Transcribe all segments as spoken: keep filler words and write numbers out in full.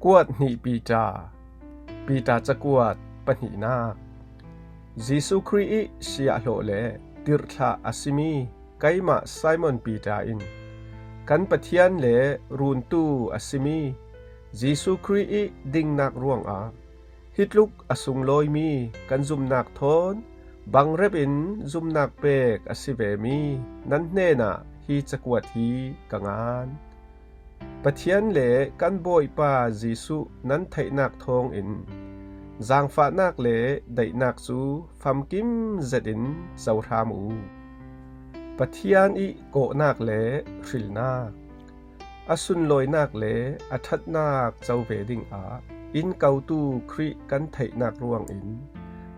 Kuat hnih Peter, Peter cakuat pahnihnak. Jesuh Khrih ih siahhlawh le tirhthlah a simi keimah Simon Peter in kan Pathian le runtu a simi Jesuh Khrih ih dingnak ruangah hitluk a sunglawimi kan zumnak thawn bangrep in zumnak pek a si vemi nan hnenah hi cakuat hi ka ngan. Pathian le kan Bawipa Jesuh nan theihnak thawngin zaangfahnak le daihnak cu famkim zetin zohram uh. Pathian ih kawhnak le hrilnak, a sunlawinak le a ṭhatnak co ve dingah in kotu Khrih kan theihnak ruangin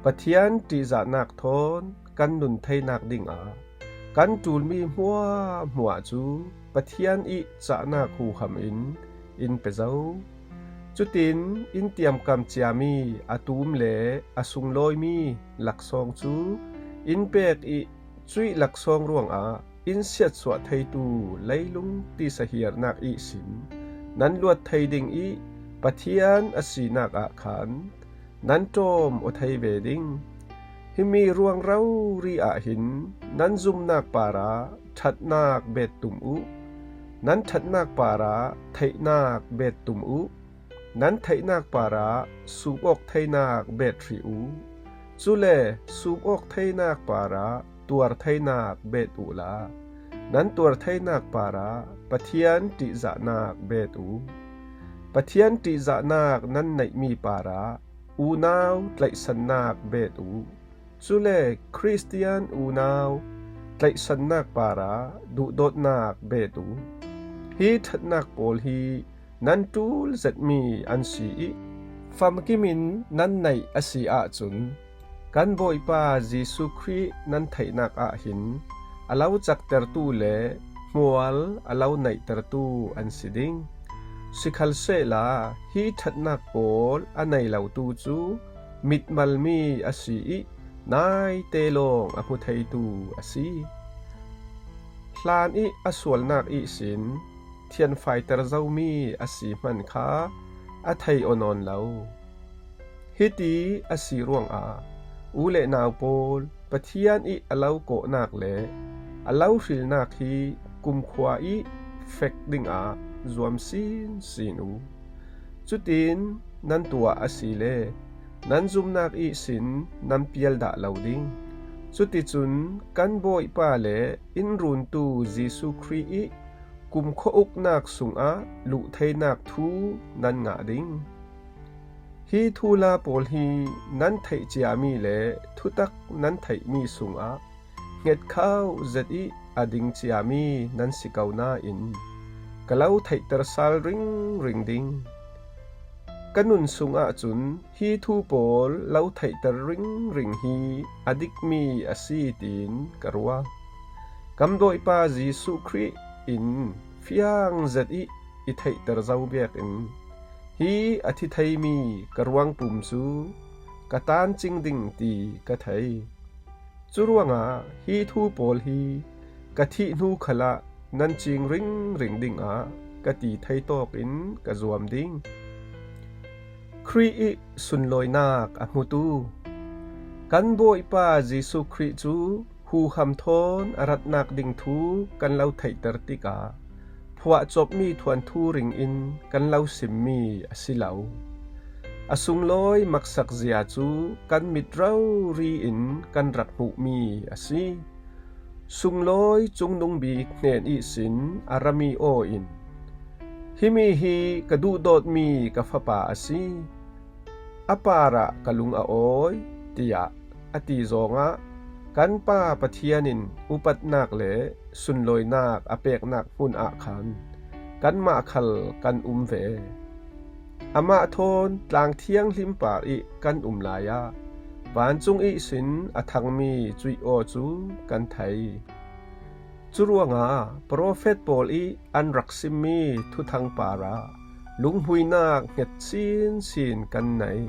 Pathian ṭihzahnak thawn kan nun theinak dingah kan ṭulmi hmuahhmuah cu Pathian ih cahnak huham in in pe zo. Cutin in tiamkam ciami a tum le a sunglawimi laksawng cu in pek ih cuih laksawng ruangah in siatsuah theitu leilung tisa hiarnak ihsin nan luat thei ding ih Pathian a sinak ah khan nan ṭawm aw thei ve ding. Himi ruang rori ah hin nan zumnak parah ṭhatnak bet tum uh. Nan ṭhatnak parah theihnak bet tum uh. Nan theihnak parah sum awk theinak bet hrih uh. Cule sum awk theinak parah tuar theinak bet uhla, nan tuar theinak parah Pathian ṭihzahnak bet uh. Pathian ṭihzahnak nan neihmi parah unau tlaihsannak bet uh. Cule Khristian unau tlaihsannak parah duhdawtnak bet uh. Hi ṭhatnak pawl hi nan ṭul zetmi an si ih famkim in nan neih a si ahcun, kan Bawipa Jesuh Khrih nan theihnak ah hin a lo caktertu le hmual a lo neihtertu an si ding. Sikhalsehla hi ṭhatnak pawl a nei lotu cu mitmalmi a si ih naite lawng a hmu theitu a si. Hlan ih a sualnak ihsin thianfaiter zomi a si hman kha a thei aw nawn lo. Hiti a si ruangah u le nau pawl, Pathian ih a lo kawhnak le a lo hrilnak hi kumkhua ih fek dingah zuam sinsin uh. Cutin nan tuah asile nan zumnak ihsin nan pial dah lo ding. Cuticun kan Bawipa le in runtu Jesuh Khrih ih kumkhua uknak sungah luh theinak thu nan ngah ding. Hi thuhla pawl hi nan theih ciami le thutak nan theihmi sungah hngetkhoh zet ih a ding ciami nan si ko nain ka lo theihter sal ringring ding. Ka nun sungah cun hi thu pawl lo theihter ringring hi a dikmi a si tiin ka ruah. Kan Bawipa Jesuh Khrih in fiang zet ih i theihter zo biakinn hi a thi theimi ka ruangpum cu ka tancing ding ti ka thei. Curuangah hi thu pawl hi ka thih hnu khalah nan cing ringring dingah ka ti thei tawkin ka zuam ding. Khrih ih sunlawinak a hmutu. Kan Bawipa Jesuh Khrih cu huham thawn a ratnak ding thu kan lo theihter tikah phuahcawpmi thuanthu ringin kan lo simmi a si lo. A sunglawi maksak zia cu kan mit rori in kan rak hmuhmi a si. Sunglawi cungnung bik hnen ihsin a rami aw in, "Himi hi ka duhdawtmi ka fapa a si, a parah ka lung a awi," tiah a ti zawngah kan Pa Pathian in upatnak le sunlawinak a peknak hmun ah khan kanmah khal kan um ve. Amah thawn tlang thianghlim par ih kan um lai ah vancung ihsin a thangmi cuih aw cu kan thei. Curuangah profet pawl ih an rak simmi thuthang parah lunghmuinak hnget sinsin kan nei.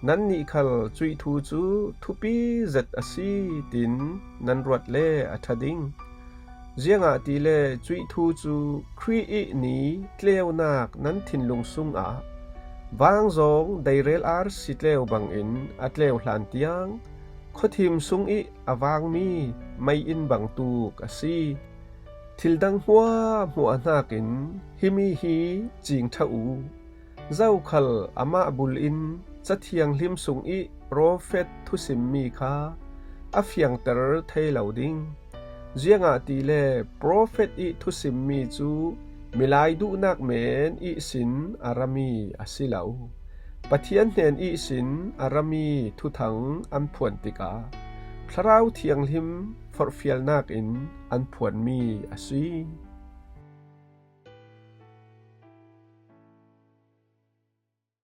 Nannih khal cuih thu cu thupi zet a si, tiin nan ruat le a ṭha ding. Ziangahtile cuih thu cu Khrih ih ni tleunak nan thinlung sungah Vangzawng deirel ar sitleu bangin a tleu hlan tiang khuathim sung ih a vangmi mei-inn bangtuk a si. Thildang hmuahhmuah hnakin himi hi cingṭha uh. Zokhal amah bulin Cathianghlim sungih profet thusimmi kha a fiangter thei lo ding. Ziangahtile profet ih thusimmi cu milai duhnak men ihsin a rami a si lo. Pathian hnen ihsin a rami thuthang an phuan tikah Thlarau Thianghlim forhfialnak in an phuanmi a si.